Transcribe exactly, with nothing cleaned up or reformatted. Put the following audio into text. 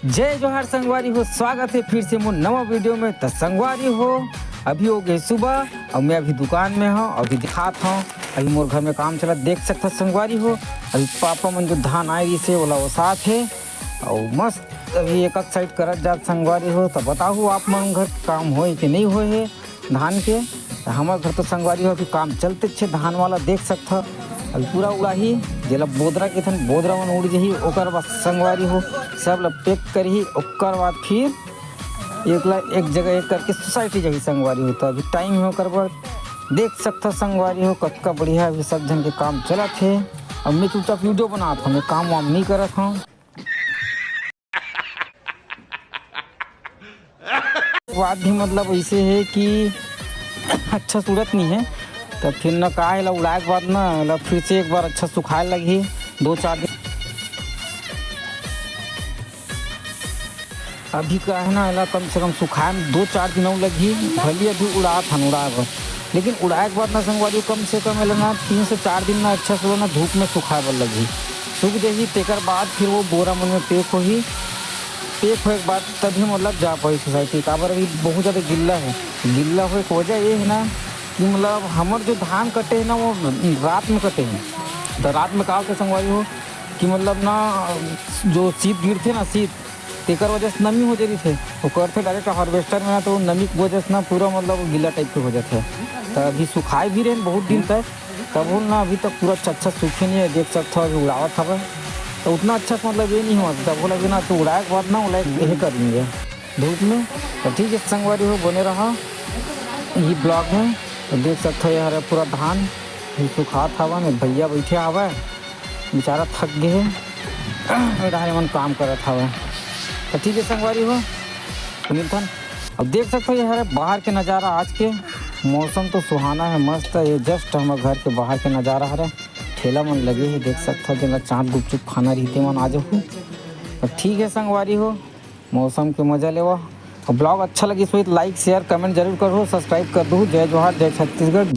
जय जोहार संगवारी हो, स्वागत हे फिर से मोर नवा वीडियो में। त संगवारी हो, अभी हो गे सुबह अउ मैं अभी दुकान में हंव, अभी दिखात हंव। अभी मोर घर में काम चलत, देख सकत हव संगवारी हो। अभी पापा मन जो धान आए रहिसे ओला ओसात हे अउ मस्त अभी एक एक साइड करत जात संगवारी हो। त बताहू आप मन घर काम होए के नइ होए हे धान के। त हमर घर तो संगवारी हो अभी काम चलतेच हे धान वाला, देख सकत हव। अभी पूरा उड़ाही, जेला बोदरा कहिथन, बोदरा मन उड़ जही, ओकर बाद संगवारी हो सब ल पैक करही, ओकर बाद फिर एक ला एक जगह एक करके सोसाइटी जाही संगवारी हो। त अभी टाइम हे ओकर बर, देख सकत हव संगवारी हो कतका बढ़िया अभी सब झन के काम चलत हे। अब मैं चुपचाप वीडियो बनात हंव, मैं काम वाम नइ करत हंव। बात भी मतलब ऐसे हे कि अच्छा सूरत नइ हे, त फिर न का एला उड़ाए के बाद न एला फिर से एक बार अच्छा सुखाए लगही दो चार दिन। अभी का हे ना, एला कम से कम सुखाए में दो चार दिन अउ लगही। भले अभी उड़ात हन उड़ाए बर, लेकिन उड़ाए के बाद ना संगवारी, कम से कम एला ना तीन से चार दिन ना अच्छा से ना धूप में सुखाए बर लगही। सूख जही, तेकर बाद फिर वो बोरा मन में पैक होही। पैक होए के बाद तभी मतलब जा पाही सोसाइटी, काबर अभी बहुत ज़्यादा गिल्ला हे। गिल्ला होए के वजह ये हे ना कि मतलब हमर जो धान कटे हे ना, वो रात में कटे हे। त रात में का होथे संगवारी हो कि मतलब ना, जो शीत गिरथे ना, शीत, तेकर वजह से नमी हो जाथे। वो करथे डायरेक्ट हार्वेस्टर में ना, तो नमी के वजह से ना पूरा मतलब गिल्ला टाइप के हो जाथे। त अभी सुखाए भी रहे बहुत दिन तक, तब ना अभी तक पूरा अच्छा अच्छा सूखे नइ हे। देख सकत हव अभी उड़ावत हवय, त उतना अच्छा से मतलब ये नइ होवत। तब ओला भी ना तो उड़ाए के बाद ना ओला ये कर देंगे धूप में। त ठीक हे संगवारी हो, बने रहा ये ब्लॉग में। त देख सकत हव ये हरे पूरा धान भी सुखात हवय, भैया बैठे हवय, बेचारा थक गे हे। ए डहर मन काम करत हवय। त ठीक हे संगवारी हो, त मिलथन। अब देख सकत हव ये हरे बाहर के नज़ारा, आज के मौसम तो सुहाना हे, मस्त हे। ये जस्ट हमर घर के बाहर के नज़ारा हरे। ठेला मन लगे हे, देख सकत हव, जेला चाट गुपचुप खाना रहिथे मन आ जाहू। त ठीक हे संगवारी हो, मौसम के मजा लेवा। अउ ब्लॉग अच्छा लगिस होही त लाइक, शेयर, कमेंट जरूर करहू, सब्सक्राइब कर दू। जय जोहार, जय छत्तीसगढ़।